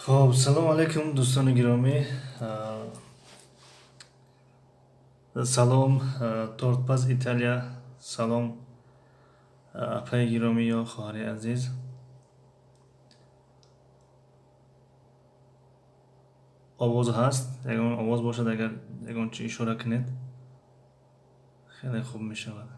Хуб, салом алейкум, дӯстони гиромӣ. Салом, Тортпаз Италия. Салом, апаи гиромӣ ё хоҳари азиз. Овоз ҳаст? Ягон овоз бошад, агар ягон чи ишора кунед, хеле хуб мешавад.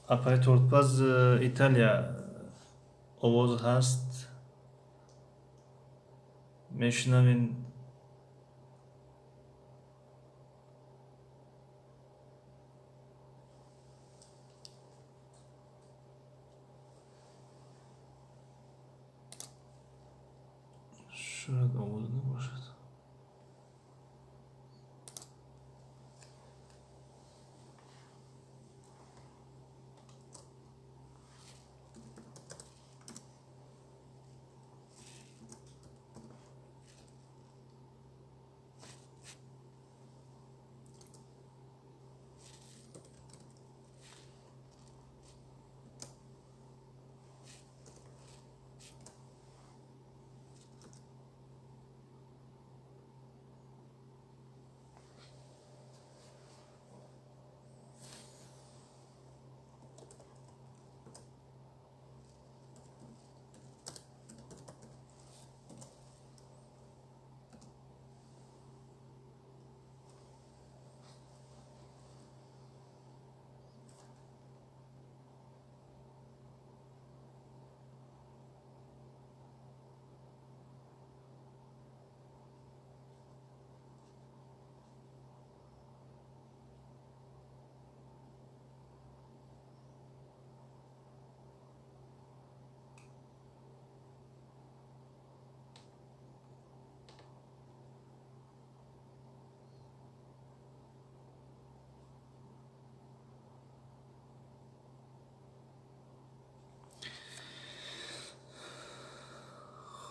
Апаи Тортпаз Италия, овоз ҳаст? Мешунавем? Шояд овоз набошад.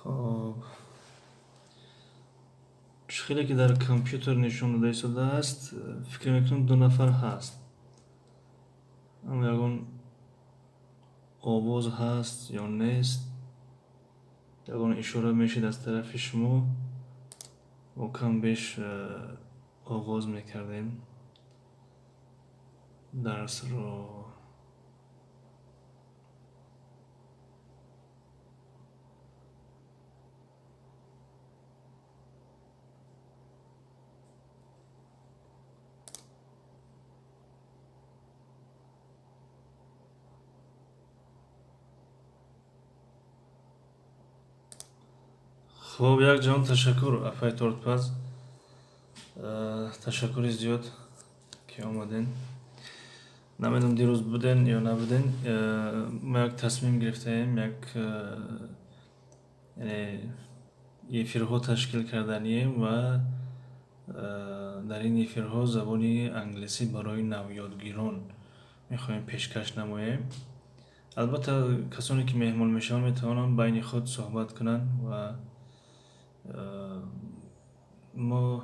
Хоб, чӣ хеле ки дар компютер нишон дода истодааст, фикр мекунам, ду нафар ҳаст, аммо ягон овоз ҳаст ё нест, ягон ишора мешид аз тарафи шумо, мо кам беш оғоз мекардем дарсро. Хуб, як ҷаҳон ташаккур, апаи Тортпаз, ташаккури зиёд, ки омаден. Намедонам, дирӯз буден ё набуден. Мо як тасмим гирифтаем, як яъне эфирҳо ташкил карданием ва дар ин эфирҳо забони англисӣ барои навёдгирон мехоҳем пешкаш намоем. Албатта, касоне ки меҳмон мешаванд, метавонанд байни худ суҳбат кунанд ва мо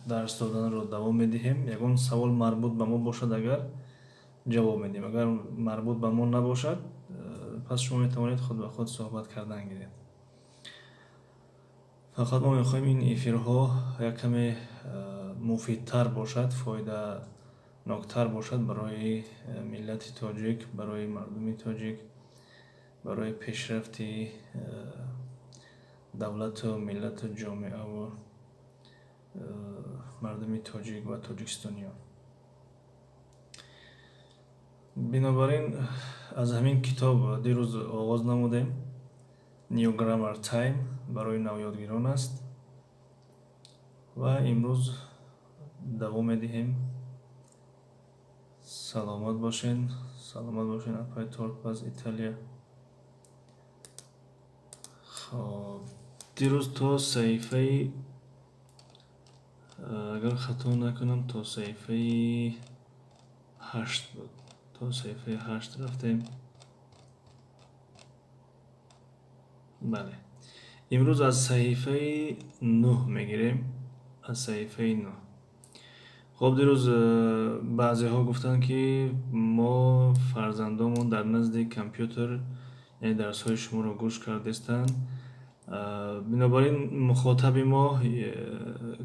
дарс доданро давом медиҳем. Ягон савол марбут ба мо бошад агар, ҷавоб медиҳем, агар марбут ба мо набошад, пас шумо метавонед худ ба худ суҳбат кардан гиред. Фақат мо мехоҳем ин эфирҳо як каме муфидтар бошад, фоиданоктар бошад барои миллати тоҷик, барои мардуми тоҷик, барои пешрафти давлату миллату ҷомеаву мардуми тоҷик ва тоҷикистониён. Бинобар ин аз ҳамин китоб дирӯз оғоз намудем. New Grammar Time барои навёдгирон аст ва имрӯз давом медиҳем. Саломат бошен, саломат бошен, апаи Тортпаз Италия. Хоб, дирӯз то саҳифаи, агар хато накунам, то саҳифаи 8 буд, то саҳифаи 8 рафтем. Бале, имрӯз аз саҳифаи 9 мегирем, аз саҳифаи 9. Хоб, дирӯз баъзеҳо гуфтанд, ки мо фарзандомон дар назди компютер, яъне дарсҳои шуморо гӯш кардестанд. Бинобар ин мухотаби мо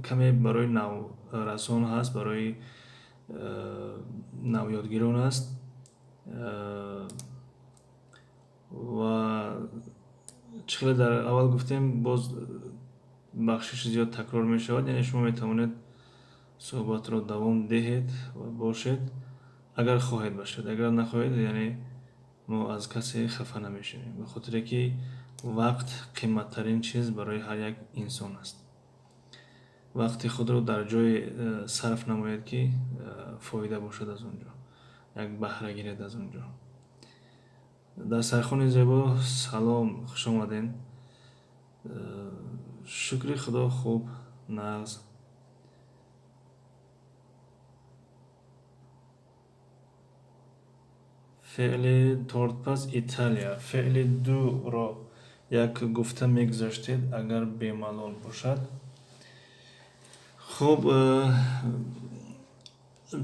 каме барои наврасон ҳаст, барои навёдгирон аст ва чӣ хеле дар аввал гуфтем, боз бахшиши зиёд такрор мешавад. Яъне шумо метавонед суҳбатро давом диҳед ва бошед, агар хоҳед бошед, агар нахоҳед, яъне мо аз касе хафа намешавем, ба хотире ки вақт қиматтарин чиз барои ҳар як инсон аст. Вақти худро дар ҷое сарф намоед, ки фоида бошад аз он ҷо, як баҳра гиред аз он ҷо. Дар сархони зебо салом, хуш омаден. Шукри Худо, хуб, нағз. Феъли тортпаз Италия, феъли дуро як гуфта мегузаштед, агар бемалол бошад. Хуб,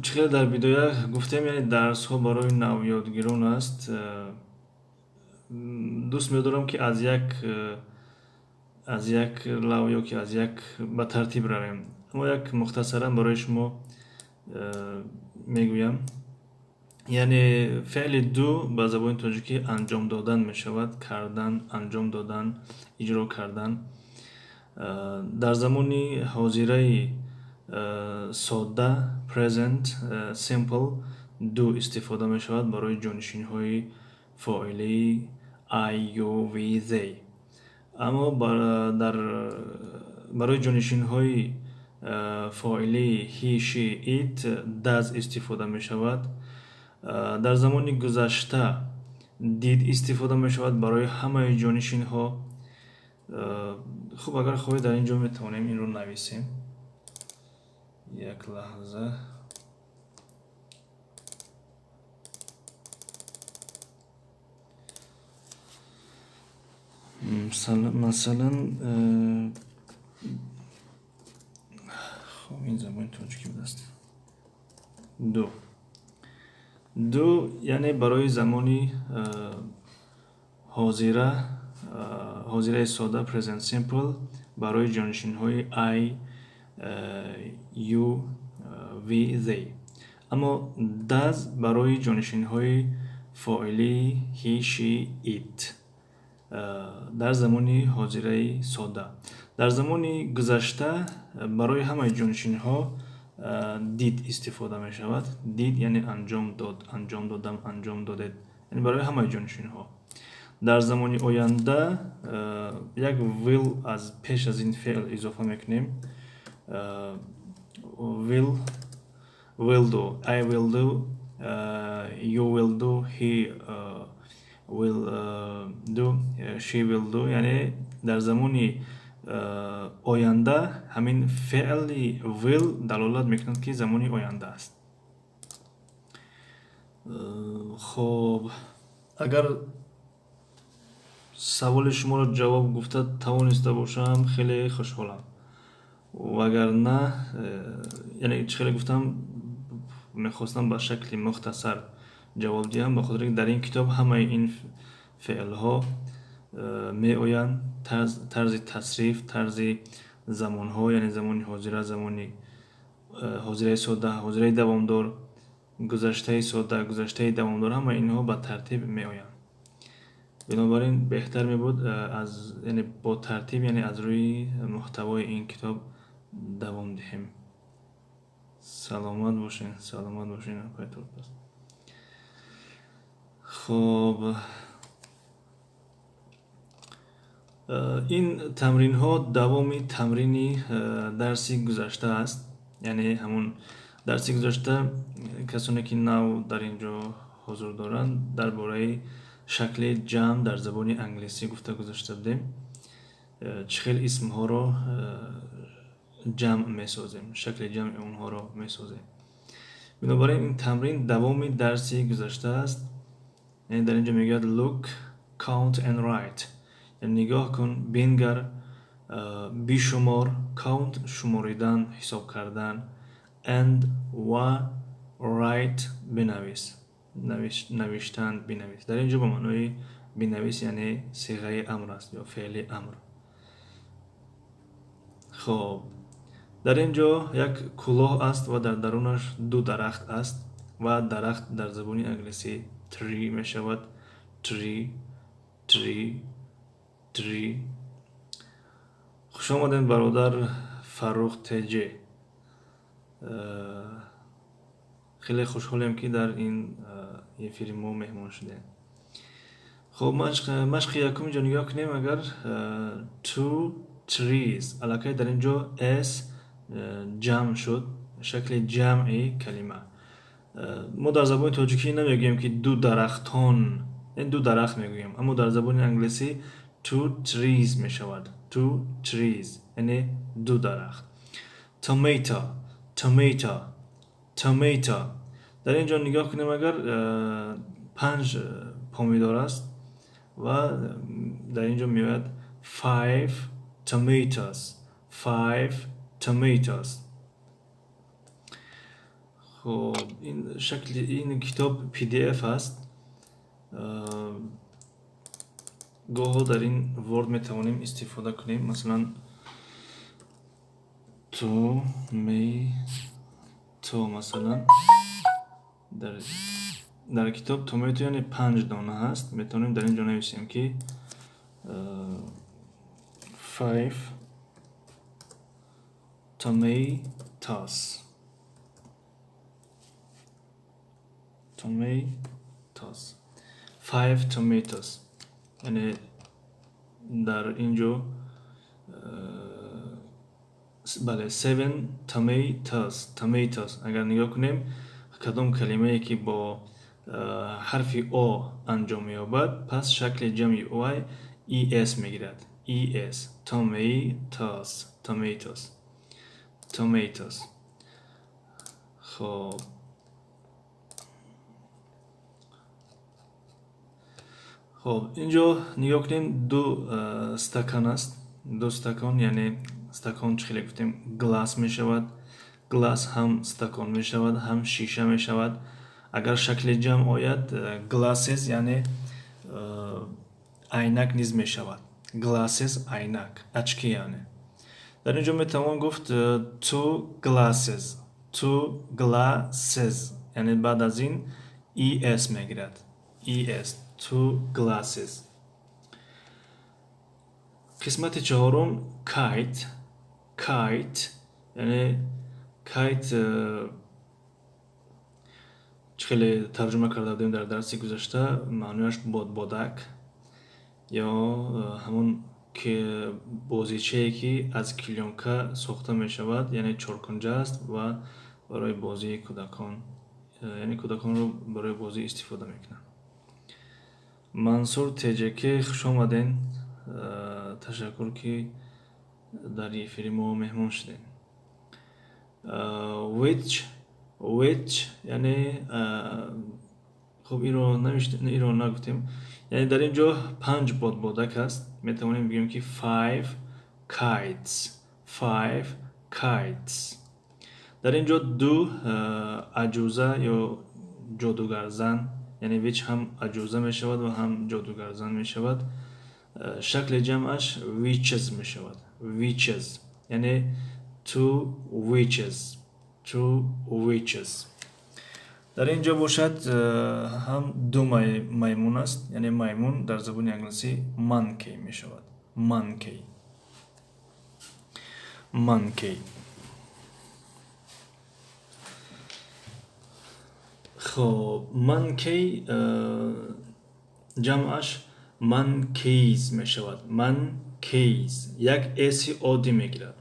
чӣ хеле дар бидоя гуфтем, яъне дарсҳо барои навёдгирон аст. Дӯст медорам, ки аз як лав ё ки аз як ба тартиб равем, аммо як мухтасаран барои шумо мегӯям. Яъне феъли do ба забони тоҷикӣ анҷом додан мешавад, кардан, анҷом додан, иҷро кардан. Дар замони ҳозираи содда, present simple, do истифода мешавад барои ҷонишинҳои фоилии I, you, we, they. Аммо барои ҷонишинҳои фоилии he, she, it does истифода мешавад. Дар замони гузашта did истифода мешавад барои ҳамаи ҷонишинҳо. Хуб, агар хоҳед, дар ин ҷо метавонем инро нависем. Як лаҳза. Масалан, хоб, ин забони тоҷикӣ будааст. Do, do яъне барои замони ҳозира, ҳозираи сода, present simple, барои ҷонишинҳои I, you, we, they. Аммо does барои ҷонишинҳои фоилии he, she, it дар замони ҳозираи сода. Дар замони гузашта барои ҳамаи ҷонишинҳо did истифода мешавад. Did яъне анҷом дод, анҷом додам, анҷом додед, яъне барои ҳамаи ҷонишинҳо. Дар замони оянда як will аз пеш аз ин феъл изофа мекунем. Will, will do, I will do, you will do, he will do, she will do. Яъне дар замони оянда ҳамин феъли will далолат мекунад, ки замони оянда аст. Хоб, агар саволи шуморо ҷавоб гуфта тавониста бошам, хеле хушҳолам, ва агар на, яъне чӣ хеле гуфтам, мехостам ба шакли мухтасар ҷавоб диҳам, ба хотире ки дар ин китоб ҳамаи ин феълҳо меоянд, тарзи тасриф, тарзи замонҳо, яъне замони ҳозира, замони ҳозираи сода, ҳозираи давомдор, гузаштаи сода, гузаштаи давомдор, ҳамаи инҳо ба тартиб меоянд. Бинобар ин беҳтар мебуд аз, яъне бо тартиб, яъне аз рӯи муҳтавои ин китоб давом диҳем. Саломат бошен, саломат бошен, апай Торпаз. Хоб, ин тамринҳо давоми тамрини дарси гузашта аст. Яъне ҳамун дарси гузашта, касоне ки нав дар ин ҷо ҳузур доранд, дар бораи шакли ҷамъ дар забони англисӣ гуфта гузашта будем, чӣ хел исмҳоро ҷамъ месозем, шакли ҷамъи онҳоро месозем. Бинобар ин ин тамрин давоми дарси гузашта аст. Яъне дар ин ҷо мегӯяд: look, count and write. Нигоҳ кун, бингар, бишумор, count шуморидан, ҳисоб кардан, and ва write бинавис, навиштан, бинавис. Дар ин ҷо ба маънои бинавис, яъне сиғаи амр аст ё феъли амр. Хоб, дар ин ҷо як кӯлоҳ аст ва дар дарунаш ду дарахт аст ва дарахт дар забони англисӣ tree мешавад. Tree, tree, tree. Хуш омадед, бародар Фаррух ТЖ. Хеле хушҳолем, ки дар ин эфири мо меҳмон шудем. Хоб, машқи якум инҷо нигоҳ кунем агар, two trees, аллакай дар ин ҷо s ҷамъ шуд, шакли ҷамъи калима. Мо дар забони тоҷикӣ намегӯем, ки ду дарахтон, ду дарахт мегӯем, аммо дар забони англисӣ two trees мешавад. Two trees, яъне ду дарахт. Tomato, tomato, tomato. Дар ин ҷо нигоҳ кунем агар, панҷ помидор аст ва дар ин ҷо меояд five tomatoes, five tomatoes. Хоб, ин шакли ин китоб PDF аст. Гоҳо дар ин Word метавонем истифода кунем, масалан tomato, масалан дар китоб tomato, яъне панҷ дона ҳаст. Метавонем дар ин ҷо нависем, ки five tomatoes, tomatoes, five tomatoes, яъне дар ин ҷо, бале, seven tomatoes, tomatoes. Агар нигоҳ кунем, кадом калимае ки бо ҳарфи о анҷом меёбад, пас шакли ҷамъи вай es мегирад, es, tomatoes, tomatoes, tomatoes. Хоб, инҷо нигоҳ кунем, ду стакан аст. Ду стакон, яъне стакон чӣ хеле гуфтем, glass мешавад. Glass ҳам стакон мешавад, ҳам шиша мешавад. Агар шакли ҷамъ ояд, glasses, яъне айнак низ мешавад. Glasses, айнак, очки. Яъне дар ин ҷо метавон гуфт two glasses, two glasses, яъне баъд аз ин es мегирад, es, two glasses. Қисмати чаҳорум kite, kite, яъне kite чӣ хеле тарҷума карда будем дар дарси гузашта, маънояш бодбодак ё ҳамон бозичае, ки аз клеёнка сохта мешавад, яъне чоркунҷа аст ва барои бозии кӯдакон, яъне кӯдаконро барои бозӣ истифода мекунанд. Мансур ТЖК, хуш омаден, ташаккур, ки дар эфири мо меҳмон шудем. Witch, witch, яъне хуб, инро инро нагуфтем, яъне дар ин ҷо панҷ бодбодак аст. Метавонем бигӯем, ки five kites, five kites. Дар ин ҷо ду аҷуза ё ҷодугарзан, яъне witch ҳам аҷуза мешавад ва ҳам ҷодугарзан мешавад. Шакли ҷамъаш witches мешавад, witches, яъне two witches, two witches. Дар ин ҷо бошад ҳам ду маймун аст, яъне маймун дар забони англисӣ monkey мешавад, monkey, monkey. Хоб, monkey ҷамъаш monkeys мешавад, monkeys, як s-и оддӣ мегирад.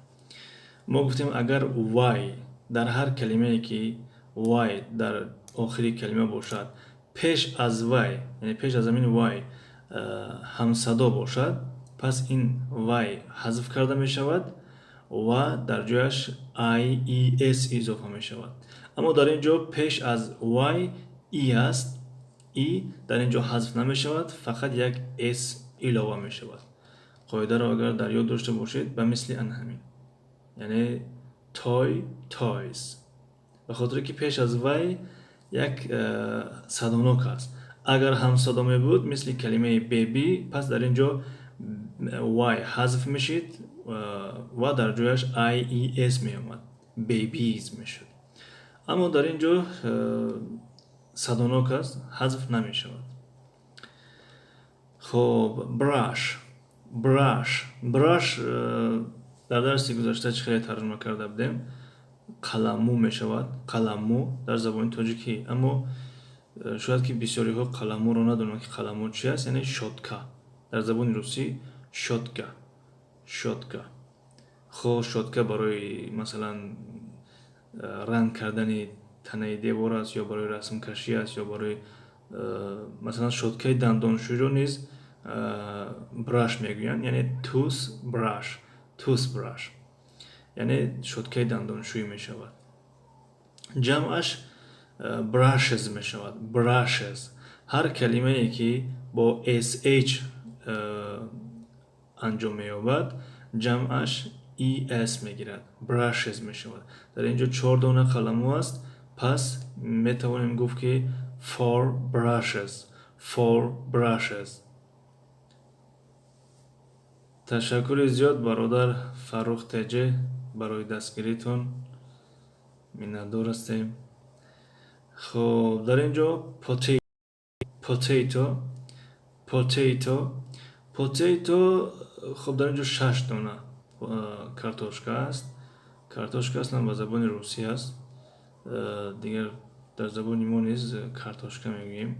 Мо гуфтем, агар y дар ҳар калимае ки y дар охири калима бошад, пеш аз вай, яъне пеш аз ҳамин y ҳамсадо бошад, пас ин y ҳазф карда мешавад ва дар ҷояш i, e, s изофа мешавад. Аммо дар ин ҷо пеш аз y e аст, e дар ин ҷо ҳазф намешавад, фақат як s илова мешавад. Қоидаро агар дар ёд дошта бошед, ба мисли ана ҳамин, яъне toy, toys, ба хотире ки пеш аз вай як садонок аст. Агар ҳамсадо мебуд, мисли калимаи baby, пас дар ин ҷо y ҳазф мешид ва дар ҷояш ies меомад, babies мешуд. Аммо дар ин ҷо садонок аст, ҳазф намешавад. Хоб, brush, brush, brush дар дарси гузашта чӣ хеле тарҷума карда будем? Қаламмӯ мешавад, қаламмӯ дар забони тоҷикӣ. Аммо шояд ки бисёриҳо қаламмӯро надонанд, ки қаламмӯ чи аст, яъне щётка. Дар забони русӣ щётка, щётка. Хо щётка барои, масалан, ранг кардани танаи девор аст ё барои расмкашӣ аст, ё барои, масалан, щёткаи дандоншӯйро низ brush мегӯянд, яъне toothbrush, toothbrush, яъне щёткаи дандоншӯй мешавад. Ҷамъаш brushes мешавад, brushes. Ҳар калимае ки бо sh анҷом меёбад, ҷамъаш es мегирад, brushes мешавад. Дар ин ҷо чор дона қаламӯ аст, пас метавонем гуфт, ки four brushes, four brushes. Ташаккури зиёд, бародар Фаррух Теҷе, барои дастгиритон миннатдор ҳастем. Хоб, дар ин ҷо potato, potato, potato. Хоб, дар ин ҷо шаш дона картошка аст. Картошка аслан ба забони русӣ аст, дигар дар забони мо низ картошка мегӯем.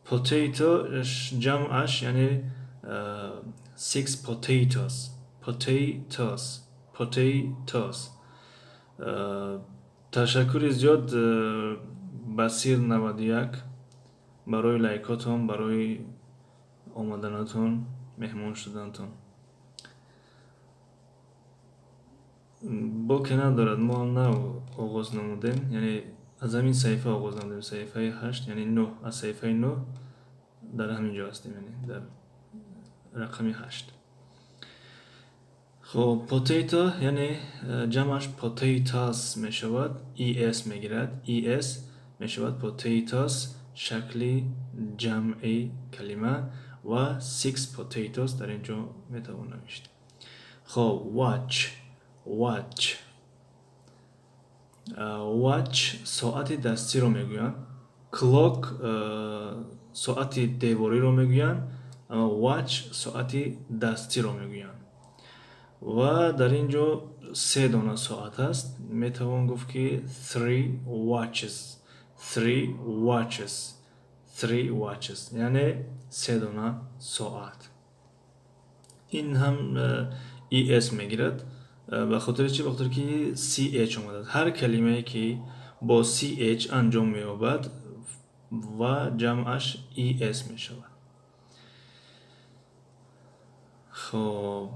Potato ҷамъаш, яъне six potatoes, potatoes, potatoes. Ташаккури зиёд, Басир 91, барои лайкотон, барои омаданатон, меҳмон шудантон. Боке надорад, мо ҳам нав оғоз намудем, яъне аз ҳамин саҳифа оғоз намудем, саҳифаи 8, яъне 9, аз саҳифаи 9 дар ҳамин ҷо ҳастем, яъне дар рақами 8. Хоб, potato, яъне ҷамъаш potatoes мешавад, es мегирад, es мешавад potatoes, шакли ҷамъи калима, ва six potatoes дар ин ҷо метавон навишт. Хоб, watch, watch, watch соати дастиро мегӯянд. Clock соати девориро мегӯянд, аммо watch соати дастиро мегӯянд. Ва дар ин ҷо се дона соат аст, метавон гуфт, ки three watches, three watches, three watches, яъне се дона соат. Ин ҳам es мегирад. Ба хотири чӣ? Ба хотире ки ch омадааст. Ҳар калимае ки бо ch анҷом меёбад ва ҷамъаш es мешавад. Хоб,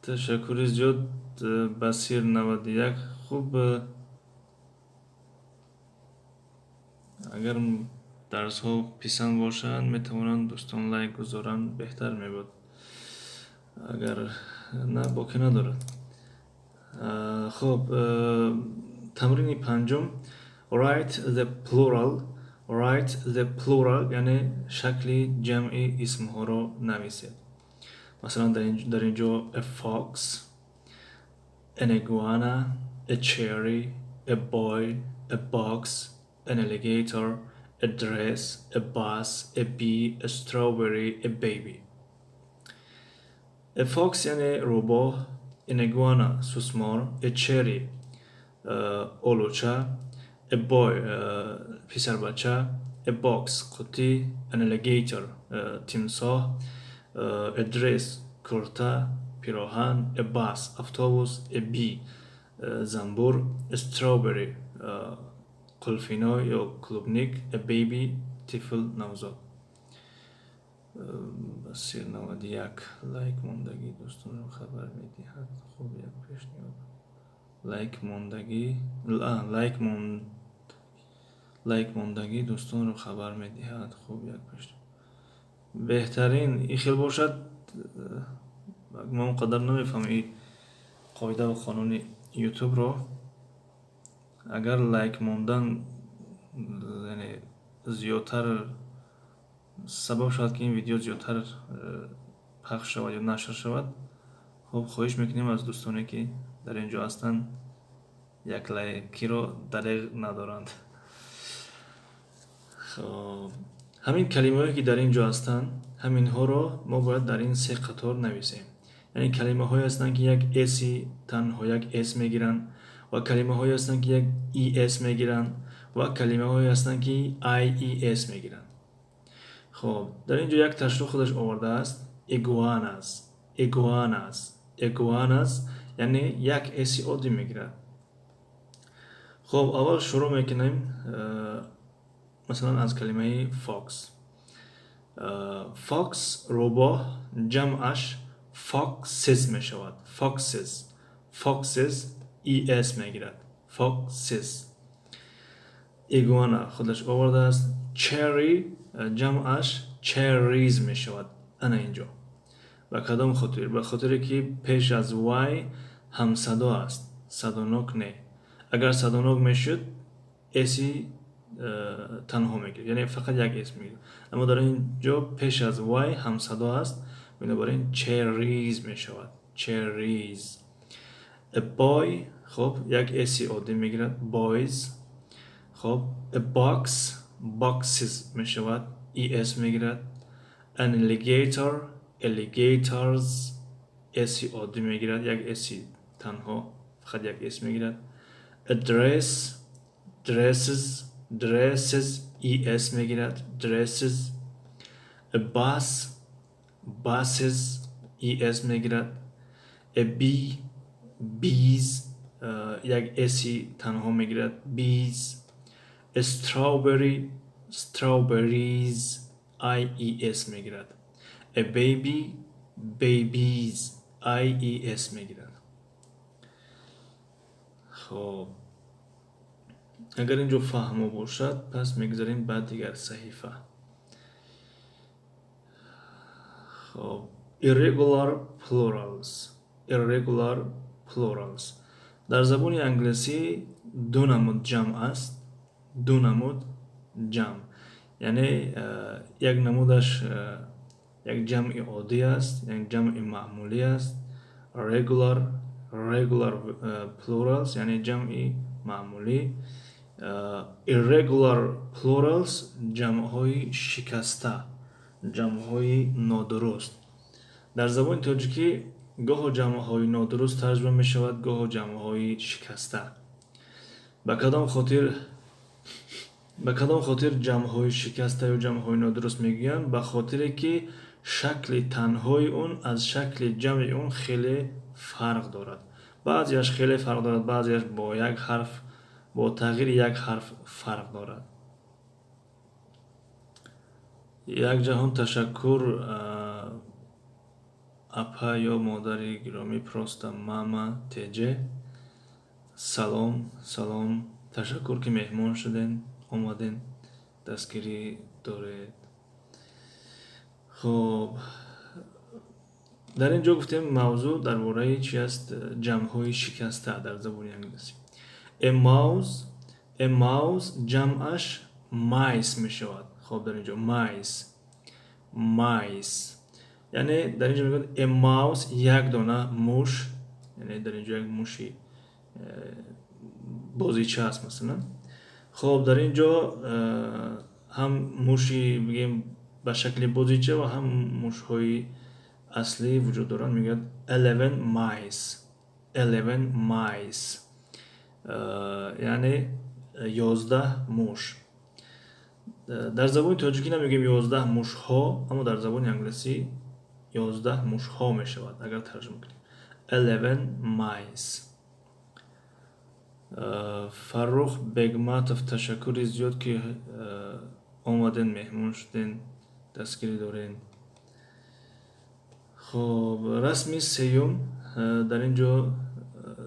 ташаккури зиёд, Басир 91. Хуб, агар дарсҳо писанд бошанд, метавонанд дӯстон лайк гузоранд, беҳтар мебуд. Агар на, боке надорад. Хоб, тамрини панҷум: write the plural, write the plural, яъне шакли ҷамъи исмҳоро нависед. Масалан, дар ин ҷо a fox, an iguana, a cherry, a boy, a box, an alligator, a dress, a bus, a bee, a strawberry, a baby. A fox яъне рӯбоҳ, an iguana сусмор, a cherry олуча, a boy писарбача, a box қуттӣ, an alligator тимсоҳ, a dress курта, пироҳан, a bus автобус, a bee занбур, a strawberry қулфино ё клубник, a baby тифл, навзод. Басир 91: лайк мондагӣ дӯстонро хабар медиҳад. Хуб, як пешниҳод: лайк мондагӣ, лайк мондагӣ дӯстонро хабар медиҳад. Хуб, як пешниҳод. Беҳтарин ин хел бошад. Ман он қадар намефаҳмам ин қоидаву қонуни Ютубро. Агар лайк мондан, яъне, зиёдтар сабаб шавад, ки ин видео зиёдтар пахш шавад ё нашр шавад, хуб, хоҳиш мекунем аз дӯстоне, ки дар ин ҷо ҳастанд, як лайкиро дареғ надоранд. Хоб, ҳамин калимаҳое, ки дар ин ҷо ҳастанд, ҳаминҳоро мо бояд дар ин се қатор нависем. Яъне калимаҳое ҳастанд, ки як s, танҳо як s мегиранд, ва калимаҳое ҳастанд, ки як es мегиранд, ва калимаҳое ҳастанд, ки ies мегиранд. Хоб, дар ин ҷо як ташро худаш овардааст: iguanas, iguanas, iguanas, яъне як s оддӣ мегирад. Хоб, аввал шурӯъ мекунем, масалан, аз калимаи fox. Fox, рӯбоҳ, ҷамъаш foxes мешавад. Foxes, foxes, es мегирад. Foxes. Iguana худаш овардааст. Cherry, ҷамъаш cherries мешавад. Ана инҷо ба кадом хотир? Ба хотире ки пеш аз y ҳамсадо аст, садонок не. Агар садонок мешуд, s и танҳо мегирифт, яъне фақат як s мегирифт. Аммо дар ин ҷо пеш аз y ҳамсадо аст, бинобар ин cherries мешавад, cherries. A boy, хоб, як s и оддӣ мегирад, boys. Хоб, a box, boxes мешавад, es мегирад. An alligator, alligators, s и оддӣ мегирад, як s и танҳо, фақат як s мегирад. A dress, dresses, dresses, es мегирад, dresses. A bus, buses, es мегирад. A bee, bees, як s и танҳо мегирад, bees. A strawberry, strawberries, ies мегирад. A baby, babies, ies мегирад. Хоб, агар ин ҷо фаҳмо бошад, пас мегузарем ба дигар саҳифа. Хоб, irregular plurals. Irregular plurals. Дар забони англисӣ ду намуд ҷамъ аст, ду намуд ҷамъ, яъне як намудаш як ҷамъи оддӣ аст, як ҷамъи маъмулӣ аст, regular plurals, яъне ҷамъи маъмулӣ. Irregular plurals, ҷамъҳои шикаста, ҷамъҳои нодуруст. Дар забони тоҷикӣ гоҳо ҷамъҳои нодуруст тарҷума мешавад, гоҳо ҷамъҳои шикаста. Ба кадом хотир ҷамъҳои шикаста ё ҷамъҳои нодуруст мегӯянд? Ба хотире ки шакли танҳои он аз шакли ҷамъи он хеле фарқ дорад. Баъзеаш хеле фарқ дорад, баъзеаш бо як ҳарф, бо тағйири як ҳарф фарқ дорад. Як ҷаҳон ташаккур, апа ё модари гиромӣ, просто мама теҷе. Салом, салом, ташаккур, ки меҳмон шуден, омаден, дастгирӣ доред. Хоб, дар ин ҷо гуфтем, мавзӯъ дар бораи чи аст? Ҷамъҳои шикаста дар забони англисӣ. A mouse, a mouse, ҷамъаш mice мешавад. Хоб, дар ин ҷо mice, mice, яъне дар ин ҷо мегӯяд a mouse, як дона муш, яъне дар ин ҷо як муши бозича аст, масалан. Хоб, дар ин ҷо ҳам муши, бигем, ба шакли бозича ва ҳам мушҳои аслӣ вуҷуд доранд. Мегӯяд 11 mice, 11 mice, яъне 11 муш. Дар забони тоҷикӣ намегӯем 11 мушҳо, аммо дар забони англисӣ 11 мушҳо мешавад, агар тарҷума кунем. 11 mice. Фаррух Бегматов, ташаккури зиёд, ки омаден, меҳмон шуден, дастгирӣ дорен. Хоб, расми сеюм. Дар ин ҷо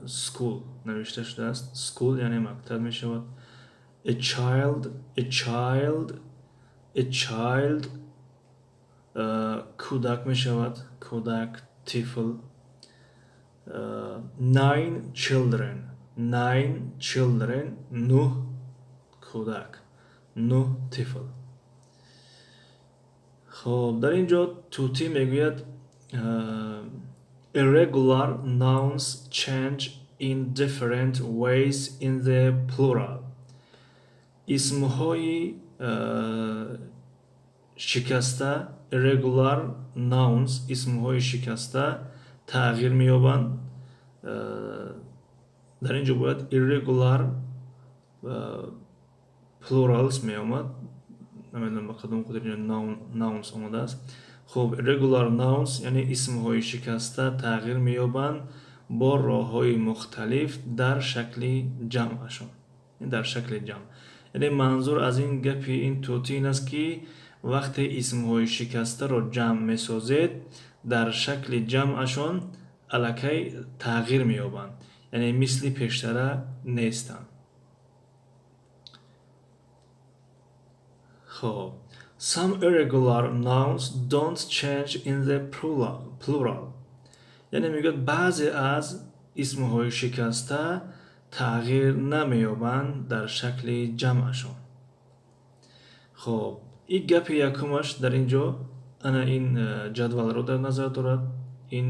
school навишта шудааст. School, яъне мактаб мешавад. A child, a child, a child. Кӯдак мешавад, кӯдак, тифл. Nine children, nine children, нӯҳ кӯдак, нӯҳ тифл. Хоб, дар ин ҷо тӯтӣ мегӯяд: "Irregular nouns change in different ways in the plural." Исмҳои шикаста, irregular nouns, исмҳои шикаста тағйир меёбанд. Дар ин ҷо бояд irregular plurals меомад, намедонам, ба кадом хотир инҷо nouns омадааст. Хуб, irregular nouns, яъне исмҳои шикаста тағйир меёбанд бо роҳҳои мухталиф дар шакли ҷамъашон, дар шакли ҷамъ. Яъне манзур аз ин гапи ин тӯтӣ ин аст, ки вақте исмҳои шикастаро ҷамъ месозед, дар шакли ҷамъашон аллакай тағйир меёбанд, яъне мисли пештара нестанд. Хоб, some irregular nouns don't change in the plural, яъне мегӯяд, баъзе аз исмҳои шикаста тағйир намеёбанд дар шакли ҷамъашон. Хоб, ин гапи якумаш дар ин ҷо ана ин ҷадвалро дар назар дорад, ин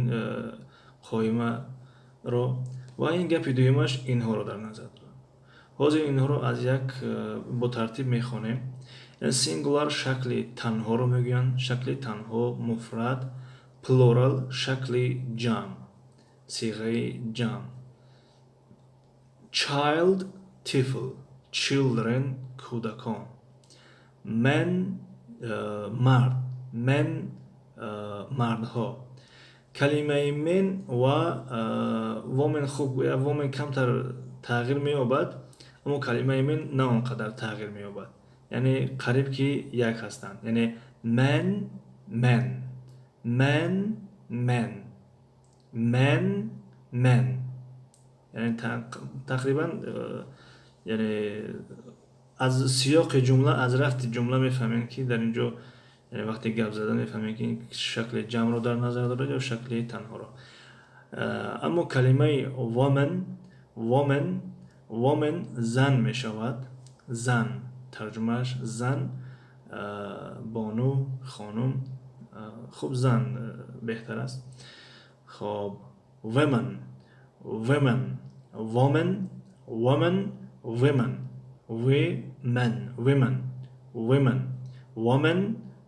қоимаро, ва ин гапи дуюмаш инҳоро дар назар дорад. Ҳозир инҳоро аз як бо тартиб мехонем. Singular шакли танҳоро мегӯянд, шакли танҳо, муфрад. Plural шакли ҷамъ, сиғаи ҷамъ. Child тифл, children кӯдакон. Man мард, men мардҳо. Калимаи men ва woman, хуб, woman камтар тағйир меёбад, аммо калимаи men на он қадар тағйир меёбад, яъне қариб ки як ҳастанд. Яъне man, men, man, men, man, men, яъне тақрибан, яъне аз сиёқи ҷумла, аз рафти ҷумла мефаҳмем, ки дар ин ҷо, яъне вақте гап зада мефаҳмем, ки шакли ҷамъро дар назар дорад ё шакли танҳоро. Аммо калимаи woman, woman, woman зан мешавад, зан, тарҷумааш зан, бону, хонум. Хуб, зан беҳтар аст. Хоб, women, women, woman, woman, women, women, women, women, woman,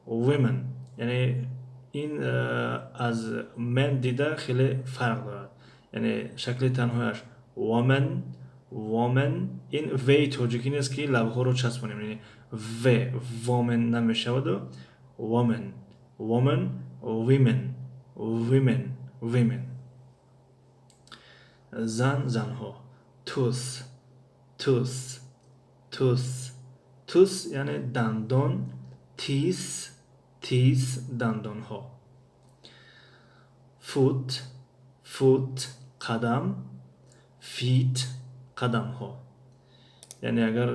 women, яъне ин аз men дида хеле фарқ дорад. Яъне шакли танҳояш woman, woman, ин вей тоҷикӣ нест, ки лабҳоро часпонем, яъне в woman намешаваду woman, woman, women, women, women, зан, занҳо. Tooth, tooth, tooth, tooth, яъне дандон. Teeth, teeth, дандонҳо. Foot, foot, қадам. Feet, қадамҳо. Яъне агар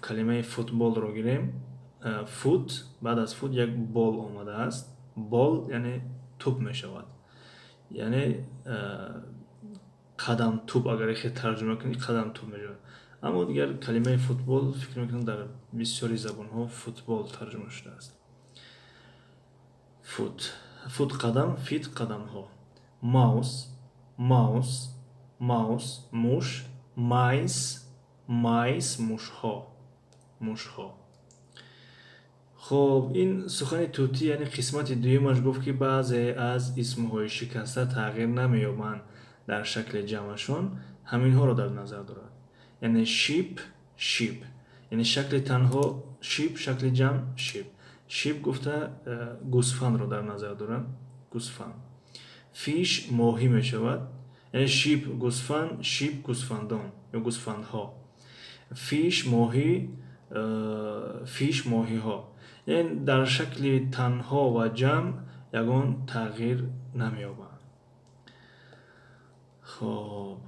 калимаи футболро гирем, foot, баъд аз foot як ball омадааст. Ball яъне тӯб мешавад, яъне қадам тӯб, агар хе тарҷума кунӣ, қадам тӯб мешавад. Аммо дигар калимаи футбол, фикр мекунам, дар бисёри забонҳо футбол тарҷума шудааст. Foot, foot қадам, feet қадамҳо. Mouse, mouse, mouse, муш. Mice, mice, мушҳо, мушҳо. Хоб, ин сухани тӯтӣ, яъне қисмати дуюмаш, гуфт, ки баъзе аз исмҳои шикаста тағйир намеёбанд дар шакли ҷамъашон, ҳаминҳоро дар назар дорад. Яъне sheep, sheep, яъне шакли танҳо sheep, шакли ҷамъ sheep. Sheep гуфта гӯсфандро дар назар доранд, гӯсфанд. Fish моҳӣ мешавад. Яъне sheep гӯсфанд, sheep гӯсфандон ё гӯсфандҳо. Fish моҳӣ, fish моҳиҳо. Яъне дар шакли танҳо ва ҷамъ ягон тағйир намеёбанд. Хоб,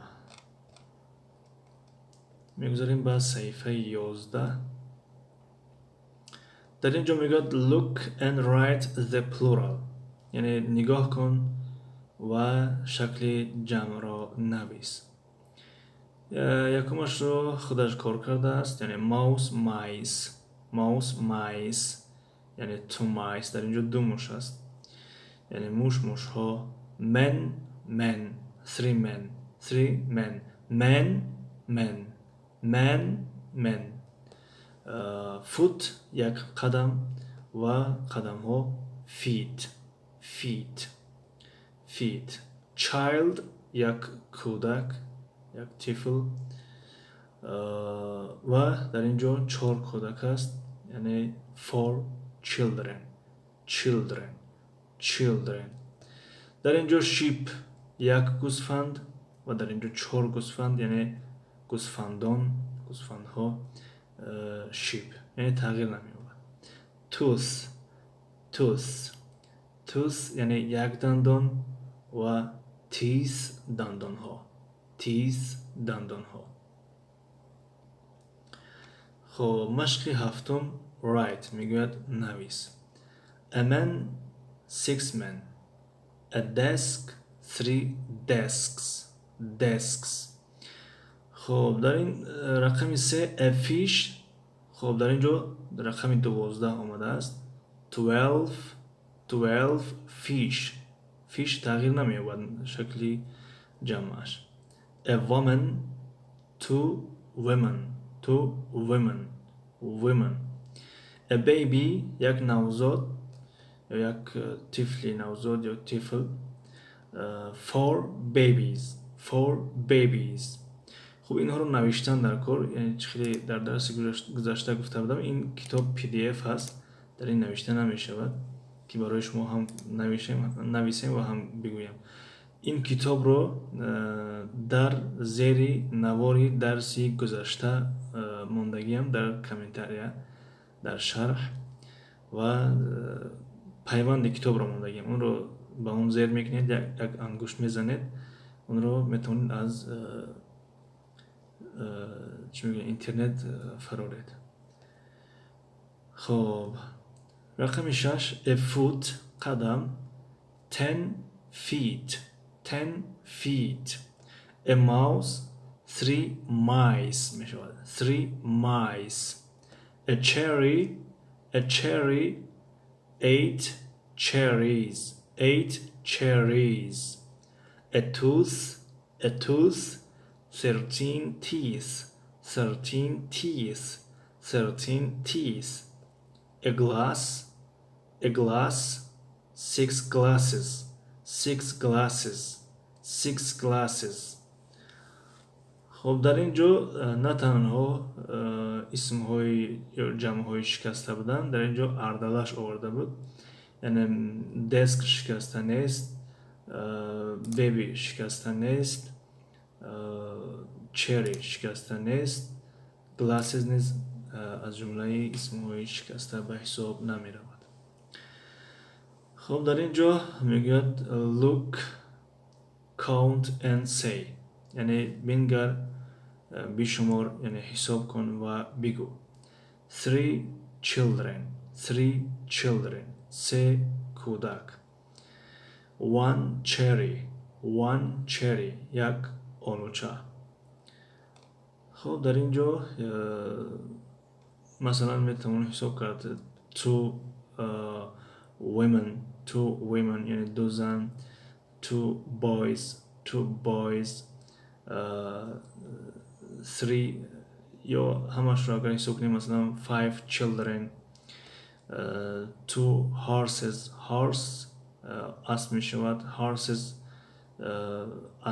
мегузарем ба саҳифаи 11. Дар ин ҷо мегӯяд: "Look and write the plural", яъне нигоҳ кун ва шакли ҷамъро навис. Якумашро худаш кор кардааст, яъне mouse, mice, mouse, mice, яъне two mice, дар ин ҷо ду муш аст, яъне муш, мушҳо. Man, men, three men, three men, man, men, man, men. Foot, як қадам ва қадамҳо, feet, feet, feet. Child, як кӯдак, як тифл ва дар ин ҷо чор кӯдак аст, яъне four children, children, children. Дар ин ҷо sheep, як гӯсфанд ва дар ин ҷо чор гӯсфанд, яъне гӯсфандон, гӯсфандҳо, sheep, яъне тағйир намеёбад. Tooth, tooth, tooth, яъне як дандон ва teeth, дандонҳо, teeth, дандонҳо. Хоб, машқи ҳафтум: write, мегӯяд навис. A man, six men, a desk, three desks, desks. Хоб, дар ин рақами се a fish. Хоб, дар ин ҷо рақами 12 омадааст, 12, 12 fish. Fish тағйир намеёбад шакли ҷамъаш. A woman, two women, two women, women. A baby, як навзод ё як тифли навзод ё тифл, four babies, four babies. Хуб, инҳоро навиштан дар кор, яъне чӣ хеле дар дарси гузашта гуфта будам, ин китоб PDF ҳаст, дар ин навишта намешавад, ки барои шумо ҳам нависем ва ҳам бигӯям. Ин китобро дар зери навори дарси гузашта мондагиам, дар комментария, дар шарҳ ва пайванди китобро мондагиам. Онро ба он зер мекунед, як ангушт мезанед, онро метавонед аз чӣ мегӯяд, интернет фароред. Хоб, рақами шаш: a foot, қадам, 10 feet, 10 feet. A mouse, three mice мешавад, three mice. A cherry, a cherry, eight cherries, eight cherries. A tooth, a tooth, 13 teeth, 13 teeth, 13 teeth. A glass, a glass, six glasses, six glasses, six glasses. Хоб, дар ин ҷо на танҳо исмҳои ё ҷамъҳои шикаста буданд, дар ин ҷо ардалаш оварда буд, яъне desk шикаста нест, baby шикаста нест, cherry шикаста нест, glasses низ аз ҷумлаи исмҳои шикаста ба ҳисоб намеравад. Хоб, дар ин ҷо мегӯяд: "Look, count and say", яъне бингар, бишумор, яъне ҳисоб кун ва бигӯ. Three children, three children, се кӯдак. One cherry, one cherry, як олуча. Хоб, дар ин ҷо масалан метавон ҳисоб кард: two women, two women, яъне ду зан, two boys, two boys, three ё ҳамашро агар ҳисоб кунем, масалан, five children, two horses, horse асп мешавад, horses,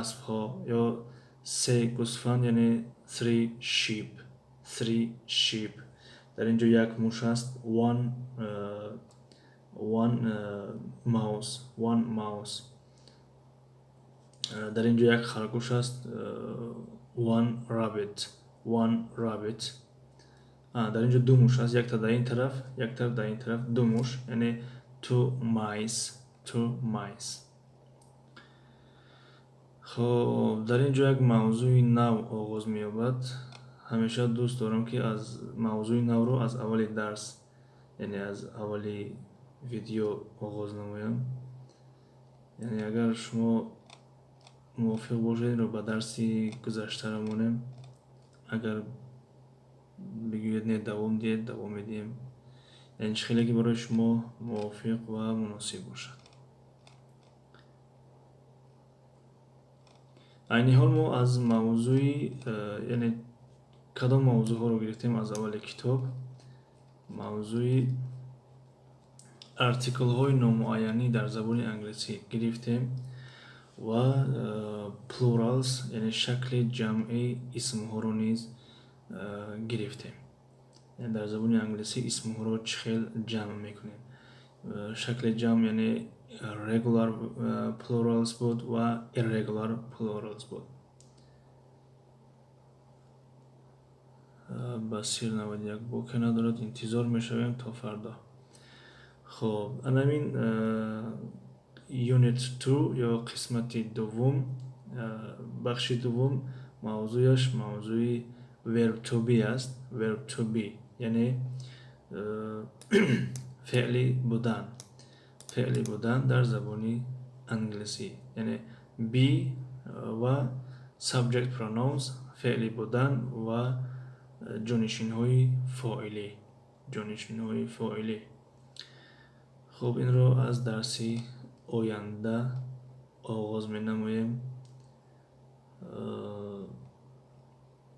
аспҳо ё се гӯсфанд, яъне three sheep, three sheep. Дар ин ҷо як муш аст, one mouse, one mouse. Дар ин ҷо як харгӯш аст, one rabbit, one rabbit. Дар ин ҷо ду муш аст, якта дар ин тараф, якта дар ин тараф, ду муш, яъне two mice, two mice. Хоб, дар ин ҷо як мавзӯи нав оғоз меёбад. Ҳамеша дӯст дорам, ки аз мавзӯи навро аз аввали дарс, яъне Яъне аз аввали видео оғоз намоям. Яъне агар шумо мувофиқ бошед, инро ба дарси гузашта рамонем. Агар бигӯед не, давом диҳед, давом медиҳем. Яъне чӣ хеле ки барои шумо мувофиқ ва муносиб бошад. Айни ҳол мо аз мавзӯи, яъне кадом мавзӯъҳоро гирифтем аз аввали китоб? Мавзӯи артиклҳои номуайянӣ дар забони англисӣ гирифтем ва plurals, яъне шакли ҷамъи исмҳоро низ гирифтем. Яъне дар забони англисӣ исмҳоро чӣ хел ҷамъ мекунем? Шакли ҷамъ яъне regular plurals буд ва irregular plurals буд. Басир 91 боке надорад, интизор мешавем то фардо. Хоб, анамин unit 2 ё қисмати дуввум, бахши дуввум мавзӯяш мавзӯи verb to be аст. Verb to be яъне феъли будан. Феъли будан дар забони англисӣ, яъне be ва subject pronouns, феъли будан ва ҷонишинҳои фоилӣ. Ҷонишинҳои фоилӣ. Хуб, инро аз дарси оянда оғоз менамоем.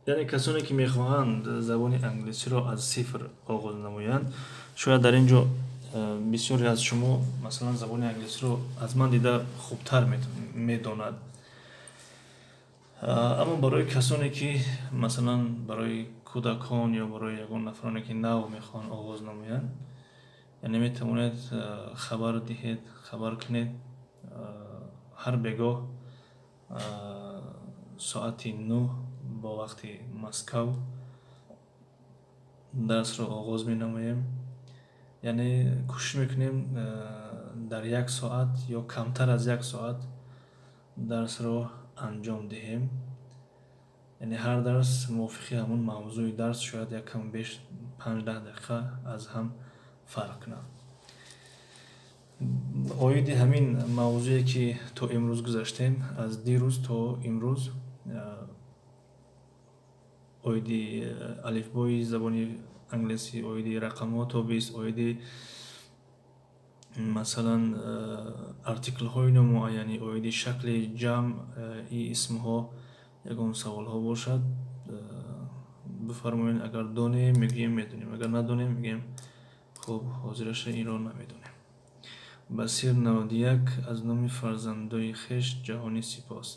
Яъне касоне ки мехоҳанд забони англисиро аз сифр оғоз намоянд, шояд дар ин ҷо бисёре аз шумо масалан забони англисиро аз ман дида хубтар медонад. Аммо барои касоне ки масалан барои кӯдакон ё барои ягон нафароне ки нав мехоҳанд оғоз намоянд, яъне метавонед хабар диҳед, хабар кунед. Ҳар бегоҳ соати 9 бо вақти Москав дарсро оғоз менамоем. Яъне кӯшиш мекунем дар як соат ё камтар аз як соат дарсро анҷом диҳем. Яъне ҳар дарс мувофиқи ҳамон мавзӯи дарс шояд як кам беш 5-10 дақиқа аз ҳам фарқ кунад. Оиди ҳамин мавзӯе ки то имрӯз гузаштем, аз дирӯз то имрӯз, оиди алифбои забони англисӣ, оиди рақамҳо то 20, оиди масалан артиклҳои номуайянӣ, оиди шакли ҷамъи исмҳо ягон саволҳо бошад, бифармоед. Агар донем, мегӯем медонем, агар надонем, мегӯем хуб, ҳозираша инро намедонем. Басир 91 аз номи фарзандои хеш ҷаҳонӣ сипос.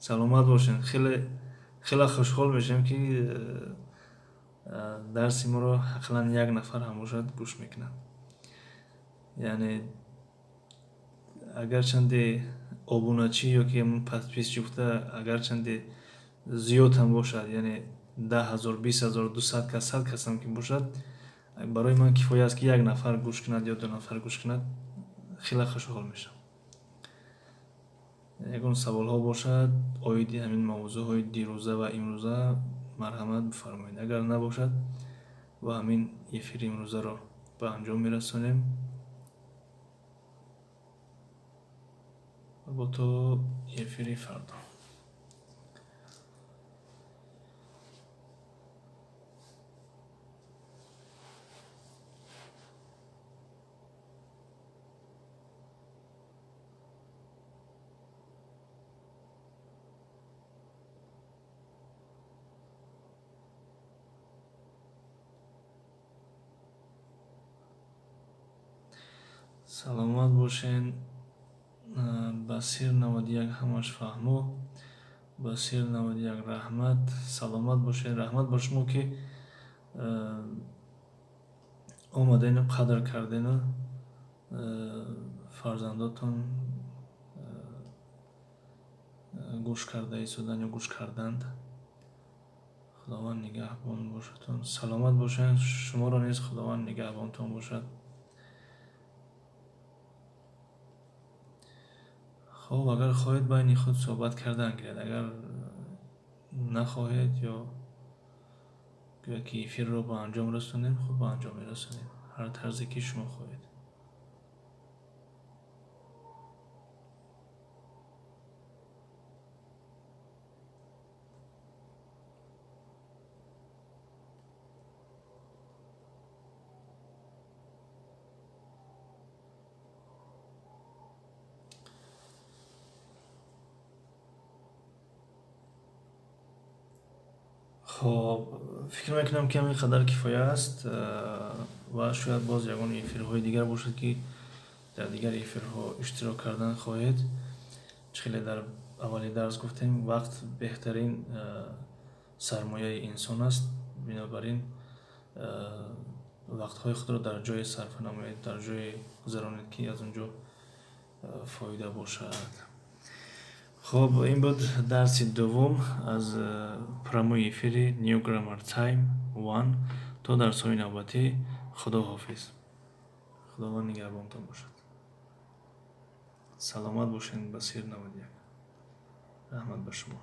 Саломат бошед. Хеле хеле хушҳол мешавем ки дарси моро ақаллан як нафар ҳам бошад гӯш мекунад. Яъне агарчанде обуначӣ ё ки подписчик гуфта агарчанде зиёд ҳам бошад, яъне 10 000, 20 000, 200 кас, 100 кас ҳам ки бошад, барои ман кифоя аст ки як нафар гӯш кунад ё ду нафар гӯш кунад, хеле хушҳол мешавам. Ягон саволҳо бошад оиди ҳамин мавзӯъҳои дирӯза ва имрӯза, марҳамат бифармоед. Агар набошад, ва ҳамин эфири имрӯзаро ба анҷом мерасонем. Бо то эфири фардо. Саломат бошен. Басир 91 ҳамаш фаҳмо. Басир 91 раҳмат. Саломат бошед. Раҳмат ба шумо ки омадену қадр кардену фарзандотон гӯш карда истодан ё гӯш карданд. Худованд нигаҳбон бошадтон. Саломат бошед. Шуморо низ Худованд нигаҳбонтон бошад. Хоб, агар хоҳед байни худ суҳбат кардан гиред, агар нахоҳед ё гӯяд ки эфирро ба анҷом расонем, хуб ба анҷом мерасонем. Ҳар тарзе ки шумо хоҳед. Хоб, фикр мекунам, ки ҳамин қадар кифоя аст ва шояд боз ягон эфирҳои дигар бошад, ки дар дигар эфирҳо иштирок кардан хоҳед. Чӣ хеле дар аввали дарс гуфтем, вақт беҳтарин сармояи инсон аст. Бинобар ин вақтҳои худро дар ҷое сарфа намоед, дар ҷое гузаронед, ки аз он ҷо фоида бошад. Хоб, ин буд дарси дуввум аз прямой эфири New Grammar Time 1. То дарсҳои навбатӣ, худо ҳофиз, Худованд нигаҳбонтон бошад, саломат бошед. Басир 91, раҳмат ба шумо.